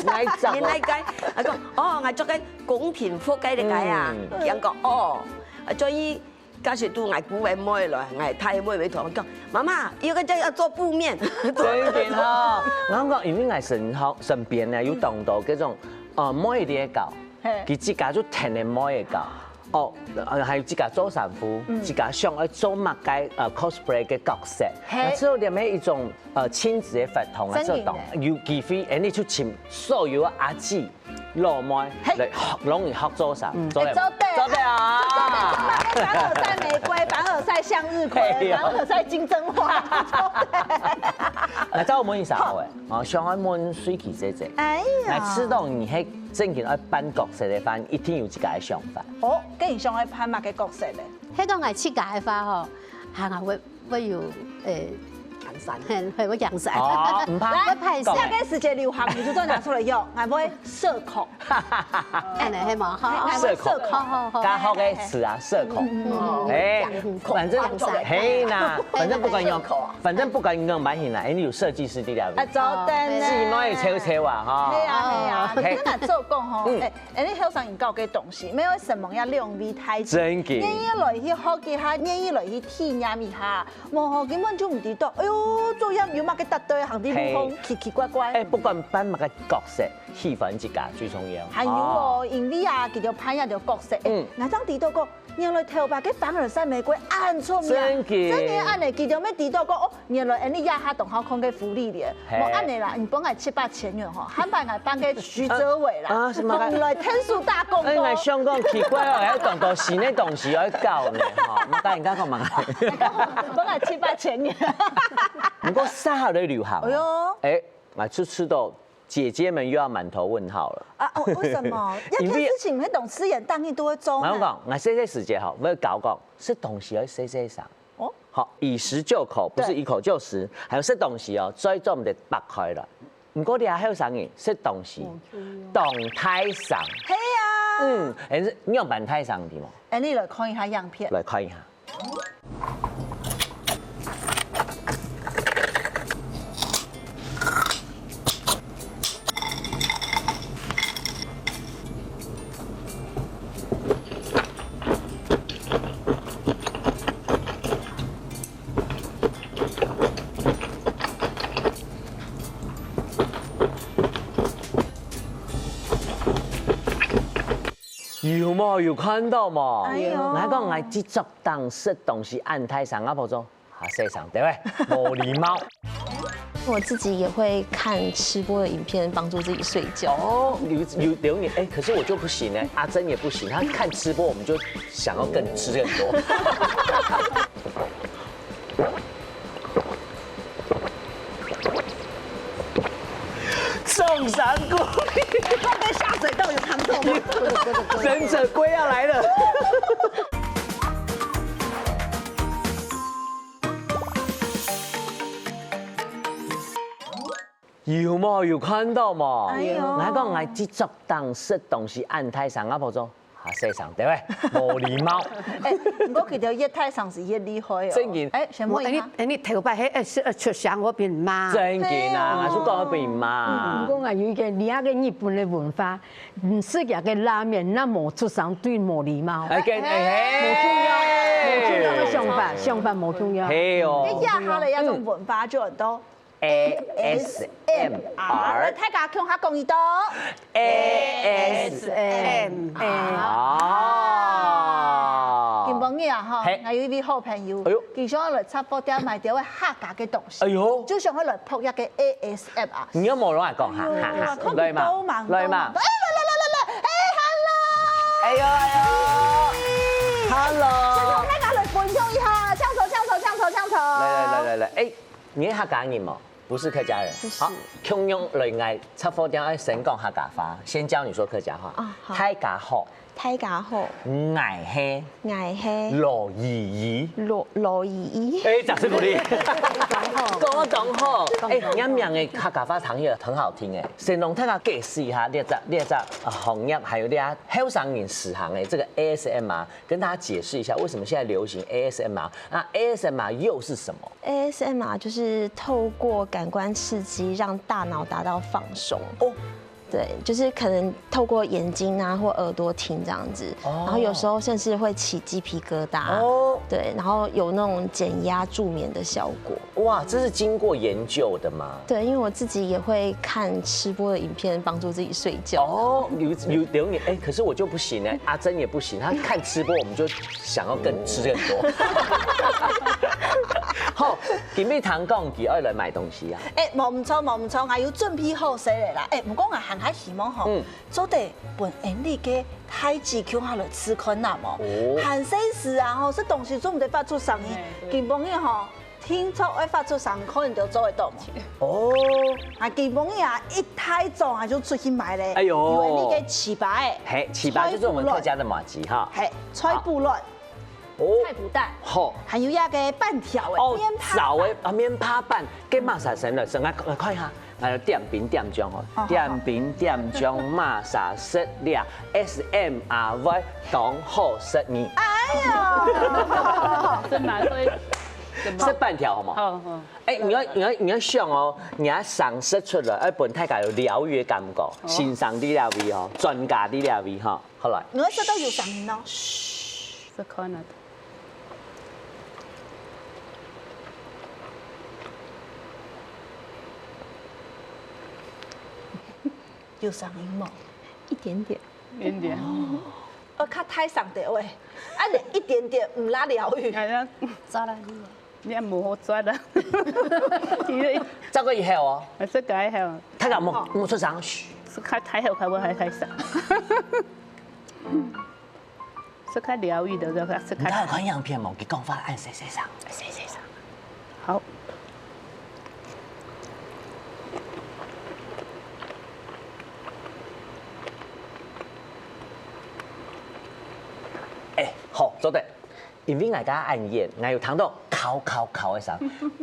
哪一隻哦？你哪一個？佢講哦，𠊎著个宮廷服个个啊，佢講哦，啊，所以 假使都𠊎姑个妹來，𠊎大妹會同𠊎講，媽媽，有個叫要做布面，真的哦。然後講，因為𠊎身後身邊呢有當多這種，呃，妹仔个教，嘿佢自家就跈个妹仔教。哦，呃，還有自家做衫褲，自家想愛做麼个呃 cosplay 个角色，嘿。那這裡面一種呃親子的活動啊，做到有機會，哎，你就請所有的阿姊、老妹來學，攏你學做衫，做得，做得啊！凡爾賽玫瑰，凡爾賽向日葵，凡爾赛金針花，做得。那再問一下，好誒，啊，想愛問水琪姐姐，哎呀，來，知道你係正經愛扮角色个話，一定有自家个想法。哦，該你想愛扮麼个角色咧？ 係講𠊎自家个話吼，還會會有誒，陽山，很會會陽山。哦，毋怕。來，會歹勢。這個時節流行語就做拿出來用，𠊎會社恐。恁樣係無？好，好，社恐，好好好。較好个詞啊，社恐。嗯，哎，反正，陽山。嘿啦，反正不管用，反正不管用，蠻行啦，哎，你有設計師的了。啊，做得呢。姊妹笑笑啊，哈。係啊，係啊，嘿。可是那做工吼，嗯。哎， 哎，你後生人搞个東西，沒有什麼要兩位太子，真个。願意來去學一下，願意來去體驗一下，無吼根本就毋知道。哎喲，做樣有麼个搭對，行地路風，嘿。奇奇怪怪。哎，不管扮麼个角色，喜歡自家最重要。還有哦，哦。因為啊，佢就扮一條角色，哎，嗯。哪張知道講，原來頭擺个凡爾賽玫瑰恁出名，真个。真个恁呢，佢就沒知道講，哦， 原來恁呢也下當好看个福利咧，嘿。無恁呢啦，你分𠊎七八千元吼，還幫𠊎辦个徐哲偉啦，啊，啊，什麼？來天數大功哎，我哦。想講奇怪哦，還有當多新的東西要搞呢，吼，那當然講嘛。分𠊎七八千元。不過啥好的流行哦，哎喲。哎，我就知道姐姐們又要滿頭問號了。啊，哦，為什麼？因為要看事情，那種吃眼大逆都會中。我講，我細細時節吼，我有搞講，食東西要細細聲。 哦。好，以食就口，不是以口就食，還有食東西哦，嘴做毋得擘開來。毋過這後生人食東西，當大聲。係啊。嗯，哎，你有扮大聲的無？哎，你來看一下樣片。來看一下。 有嗎？有看到嗎？哎喲。𠊎講𠊎這桌當食東西恁大聲，阿婆說，啊，細聲，對不對？無禮貌。我自己也會看吃播的影片，幫助自己睡覺。哦，有有有你，哎，可是我就不行哎，阿珍也不行，她看吃播，我們就想要更吃更多。 眾神歸，到底下水道有湯洞嗎？忍者龜要來了。有嗎？有看到嗎？哎喲。𠊎講𠊎這桌當食東西恁大聲，阿婆說， 啊，細聲，對不對？無禮貌。哎，毋過佢兜越大聲係越厲害哦。正經。哎，先問一下。哎，你哎，你頭擺，哎，哎，是，哎，出聲，我變罵。正經啊，對哦。還是講我變罵。嗯，毋過啊，有一個，你那個日本的文化，嗯，食這個拉麵，那無出聲，對無禮貌。哎，跟，哎，嘿。無共樣，無共樣的想法，想法無共樣。嘿哦。這下下來，這種文化就很多。 A S M R。來，大家共下講一到。A S M R。啊。今晡日啊，吼，嘿。𠊎有一位好朋友，哎喲。佢想要來雜貨店買兜个客家个東西，哎喲。就想要來拍一個A S M R。你有無攏來講哈？哎喲，哈哈，看到來嘛，滿多滿多。來嘛。哎，來來來來來，哎，hello。哎喲哎喲。Hello。先同大家來分享一下，請坐，請坐，請坐，請坐。來來來來來，哎。 你係客家人無？不是客家人。不是。好，共樣來𠊎雜貨店愛先講客家話，先教你說客家話。啊，好。大家好。大家好。𠊎係。𠊎係。羅姨姨。羅，羅姨姨。哎，掌聲鼓勵。講得當好。哎，你名个客家話聽起來很好聽哎。先同大家解釋一下，這隻，這隻，呃，行業，還有這後生人時行的這個A S M R，跟大家解釋一下為什麼現在流行A S M R。那A S M R又是什麼？ A S M R就是透過感官刺激，讓大腦達到放鬆。哦，对，就是可能透过眼睛啊或耳朵听这样子，哦然后有时候甚至会起鸡皮疙瘩。哦，对，然后有那种减压助眠的效果。哇，这是经过研究的吗？对，因为我自己也会看吃播的影片，帮助自己睡觉。哦，有有有点哎，可是我就不行哎，阿珍也不行，她看吃播，我们就想要更吃更多。好，今日聽講佢愛來買東西啊，哎，無毋錯，無毋錯，𠊎有準備好勢咧啦。哎，毋過𠊎還較希望吼，嗯做得分𠊎俚个大姊共下來試看啊無？哦還細時啊吼，食東西做毋得發出聲音，哎對今晡日吼，定著愛發出聲音，看你兜做得到無？哦，啊，今晡日啊，一大早啊就出去買咧，哎喲有𠊎俚个粢粑哎，嘿，粢粑就是我们客家的麻糬哈。嘿，菜脯卵，哦，菜脯蛋，好。還有那個粄條哎，哦面，包早的啊，面包粄，跟马莎神了，神来来看一下，来点兵点将哦好好，好点兵点将马莎食了，S M R Y 当好食你，哎呦，真的，所以怎么？食粄条好吗？好好，哎，你要你要你要想哦，你要赏食出来，哎，本太感有疗愈的感觉，欣赏你那位哦，专家你那位哈，好来。你會食到有聲音哦。是看了。有聲音無？一点点。有点。呃，較大聲點喂，啊，你一點點毋拉療愈。哎呀，抓了你。你也無好抓的。因為再过一下哦，这个还好，太感莫莫出声，嘘。是看太好看我还太少。是看疗愈的，是看你刚有看样片吗？给讲话按谁谁上，谁谁上。好。哎，好，做得。因为大家按演，我有听到敲敲敲的声，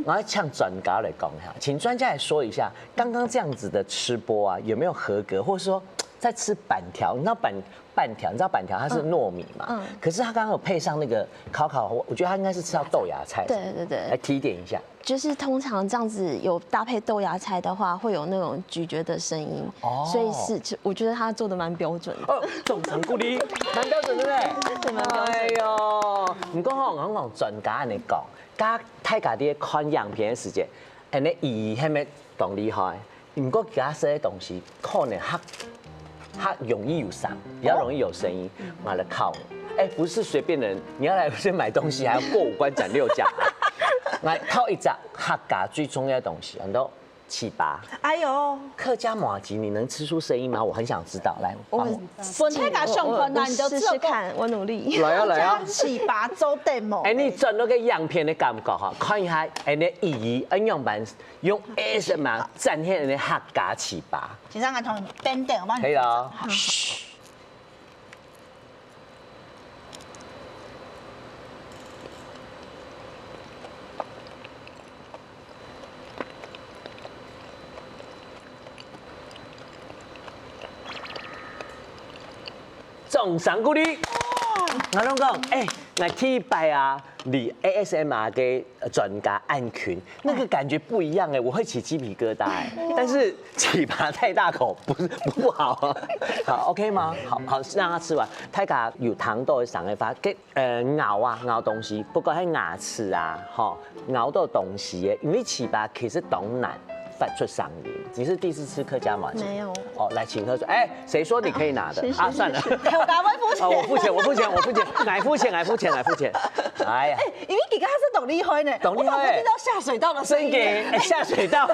我要请专家来讲一下，请专家来说一下，刚刚这样子的吃播啊，有没有合格，或者说在吃粄条？你知道粄粄条，你知道粄条它是糯米嘛？嗯嗯可是他刚刚有配上那个敲敲，我我觉得他应该是吃到豆芽菜。对对对来提点一下。就是通常这样子有搭配豆芽菜的话，会有那种咀嚼的声音，哦所以是，我觉得他做的蛮标准的。哦，总成鼓励，蛮标准，对不对？真的蛮标准哎呦，你讲吼，我讲专家安尼讲，大家在家己看样片的时间，安尼意义还没当厉害。不过其他些东西可能还还容易有声，比较容易有声音，拿来靠。哎，不是随便的人，你要来先买东西，还要过五关斩六将。来，靠一只客家最重要的东西，很多粢粑。哎呦，客家麻糬，你能吃出声音吗？我很想知道。来，我帮我本来个上班啊，我你就试试看，我努力。来啊来啊！粢粑做得无？哎，你转那个样片的感觉哈，看一下，哎，那意义，哎，样板用 A S M R 展现的客家粢粑，先生，我同你变点，我帮你。可以了哦。掌声鼓励。我跟你讲，哎，我第一摆啊，离 A S M R 个专家按群，那个感觉不一样哎，我会起鸡皮疙瘩哎。但是粢粑太大口不是不好，好 OK 吗？好好让他吃完，大家有糖豆的赏个发给呃咬啊咬东西，不过还牙齿啊，吼咬到东西耶，因为粢粑其实当难发出声音。你是第一次吃客家麻糬？没有。哦，来请客说，哎，谁说你可以拿的谢谢啊？算了。我赶快付钱。哦，我付钱，我付钱，我付钱，来付钱，来付钱，来付钱。哎呀，因为你刚刚是懂厉害呢，懂厉害我怎么听到下水道的声音？真给哎下水道，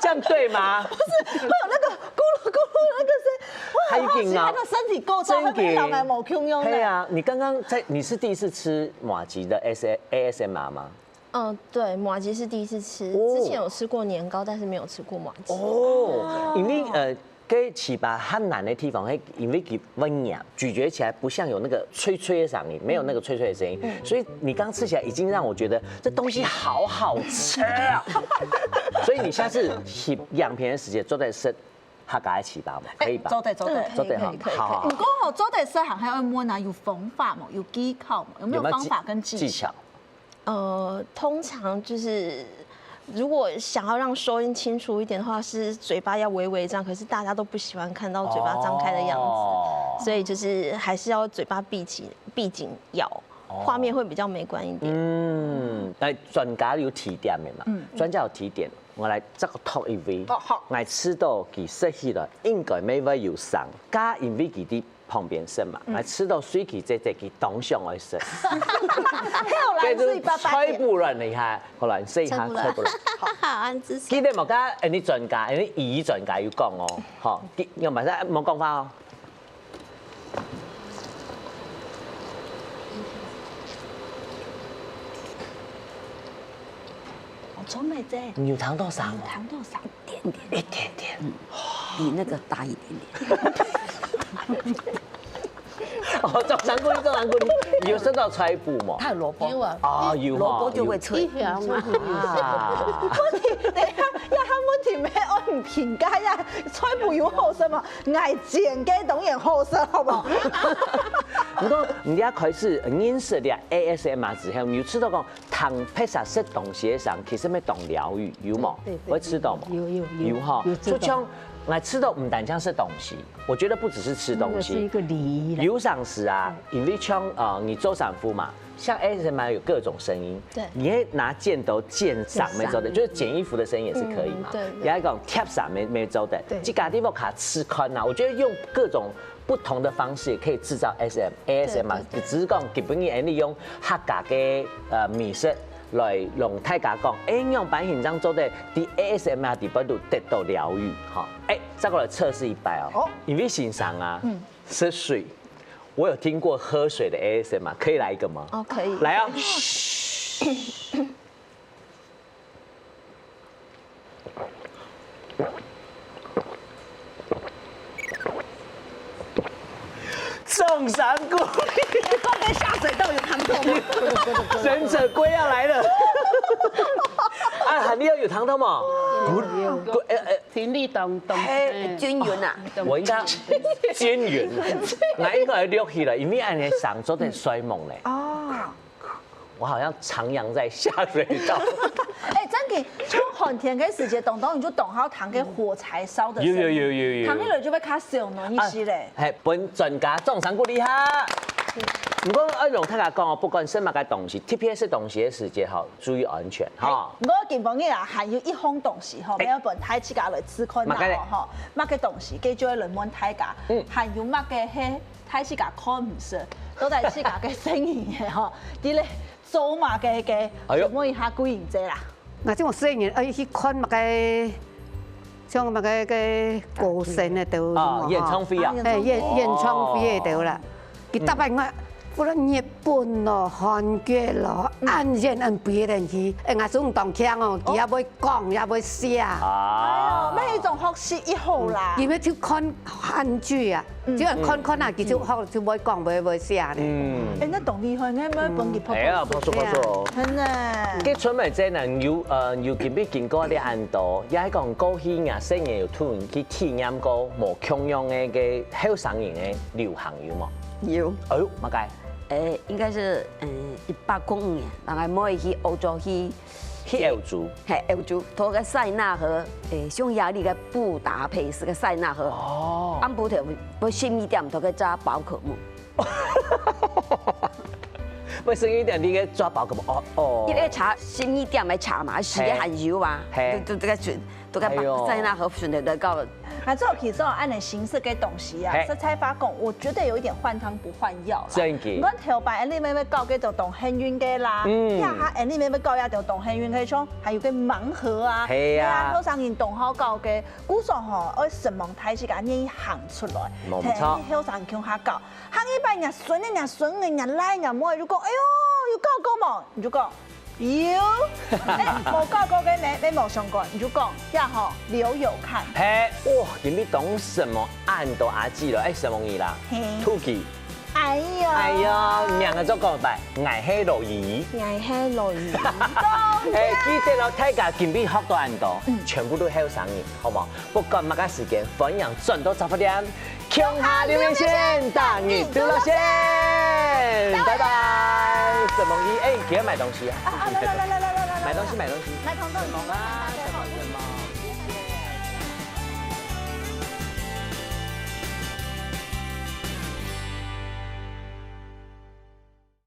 这样对吗？会有那个咕噜咕噜那个声，哇，他一定啊好好奇他的身体构造会不会老来某 Q 用的？对啊，你刚刚在你是第一次吃麻糬的 S A S M R 吗？嗯，对，麻糬是第一次吃，哦之前有吃过年糕，但是没有吃过麻糬。哦，因为呃，跟粢粑很难的地方，嘿，因为它会软，咀嚼起来不像有那个脆脆的声音，没有那个脆脆的声音，所以你刚吃起来已经让我觉得这东西好好吃啊！所以你下次去样片的时间坐在吃客家的粢粑嘛，可以吧？做得做得。做得哈可以可以可以好好好不过吼，做得是好像要问啊，有方法吗？有技巧吗？有没有有没有方法跟技巧？技技巧？呃，通常就是如果想要让收音清楚一点的话，是嘴巴要微微张，可是大家都不喜欢看到嘴巴张开的样子，哦所以就是还是要嘴巴闭紧，闭紧咬，画面会比较美观一点。嗯，但專家有提點个嘛，专家有提點，我來再讀一位。哦，好。我知道佢食起來應該乜會有聲，加因為佢在旁邊食嘛，我知道水佢姐姐佢當想愛食。後來水爸爸菜脯卵你看，好來試一下菜脯卵菜脯卵。好，安之記得莫講，哎，你專家，哎，你語言專家有講哦，吼，你你馬上莫講話哦。我从来在你有聽到聲無？谈到啥一点点，一點點。比那个大一点点。哦，掌聲鼓勵，掌聲鼓勵。你有食到菜脯無？它有萝卜，有啊，啊，有萝卜哈，就會脆。一條嘛，啊。等一下，呀，他問題沒有評價呀，菜脯有好食嗎？愛煎个當然好食，好不好？毋過，你一開始認識了A S M R之後，你有知道講，聽別儕食東西个聲，其實乜當療癒，有無？對對會知道無？有有有有哈，有知道就像我知道，毋單淨食東西，我覺得不只是吃東西，那是一個禮儀啦。有常時啊，因為像呃，你做衫褲嘛，像A S M R有各種聲音，對你可以拿剪刀剪上面做的，剪上就是剪衣服的聲音也是可以嘛。嗯对你还讲貼上面没做的，对自家地方卡吃宽呐，我觉得用各种不同的方式也可以制造S M A S M 嘛，对对只是讲基本上你用客家个呃美食来让大家讲，哎，用白紧张做的，在A S M 啊底部都得到疗愈哈。哎，再过来测试一摆哦，哦因为先生啊，嗯，是水，我有听过喝水的A S M 啊，可以来一个吗？哦，可以。来啊！众山谷里，到底下水道有汤头吗？忍者龟要来了。啊，你要有汤头吗？有有哎哎，频率咚咚，哎嗯均匀啊。我应该均匀，那应该要溜起来，因为按呢上做得衰猛嘞。哦，我好像徜徉在下水道。哎，真个，像寒天个时节，当当你就当好糖个火柴烧的声音，有有有有有糖个人就会卡小暖一些嘞。哎，本专家掌声鼓励哈。不过要让大家讲哦，不管是么个东西，特别是东西的时节哈，注意安全哈。我今晡日啊，还有一項東西吼，哎要本台自家來試看麼个嘞啦吼，麼个東西，該就會來問大家，嗯還有麼个係台自家看毋識，都在自家个生意个吼，佇咧做麼个个，哎喲問一下顧英姐啦。那這種細人，哎，去看麼个，像麼个个歌星个都有啊，吼演唱會啊，哎，演演唱會个都啦。佢逐擺我，不論日本咯、韓國咯，恁遠恁別人去，哎，𠊎總當強哦，佢也會講，也會寫。啊，哎喲，乜一種學習以後啦。因為就看韓劇啊，就看看啊，佢就好就會講，會會寫呢。嗯，哎，那當厲害，應該要分佢拍哎呀，拍不错不错。真的。這春妹姐呢，有呃有經歷經過這恁多，也係講過去若細人有同去體驗過無共樣个个後生人个流行有無？有，哎呦，麼个？誒，應該係誒一百空五年，人个妹去歐洲去，去歐洲。係歐洲，到个塞納河，誒，匈牙利个布達佩斯个塞納河，哦，暗晡頭要十二點到个抓寶可夢。為什麼一點你个抓寶可夢？哦哦，因為茶十二點个茶嘛，時間還有啊，嘿都都這個船，都該哎喲塞納河船的來到。那這其實哦，恁樣形式个東西啊嘿，實在發講，我覺得有一點換湯不換藥啦。真的你看頭擺，你妹妹搞个就當幸運个啦，嗯呀哈，你妹妹搞呀就當幸運个，像還有个盲盒啊，嘿呀呀，後生人當好搞个，故所吼，愛承蒙大自家願意行出來，無錯嘿，後生人共下搞，下一擺人孫仔、人孫仔、人倈仔、妹就講，哎喲，有搞過無？你就講。有，哎，無搞過个妹妹無相干，你就講，呀吼，留有看。嘿，哇，今日當什麼恁多阿姊了？哎，什麼你啦？嘿土雞。哎呀，哎呀，名字做講白，𠊎係羅伊。，𠊎係羅伊。哎，記得了，大家今日學到恁多，全部都後生人，好無？不管麼个時間，歡迎轉到雜貨店，共下留言先，打你都落先，拜拜。什麼伊？哎，今日買東西啊？啊，來來來來來來來。買東西，買東西。買糖豆。啊，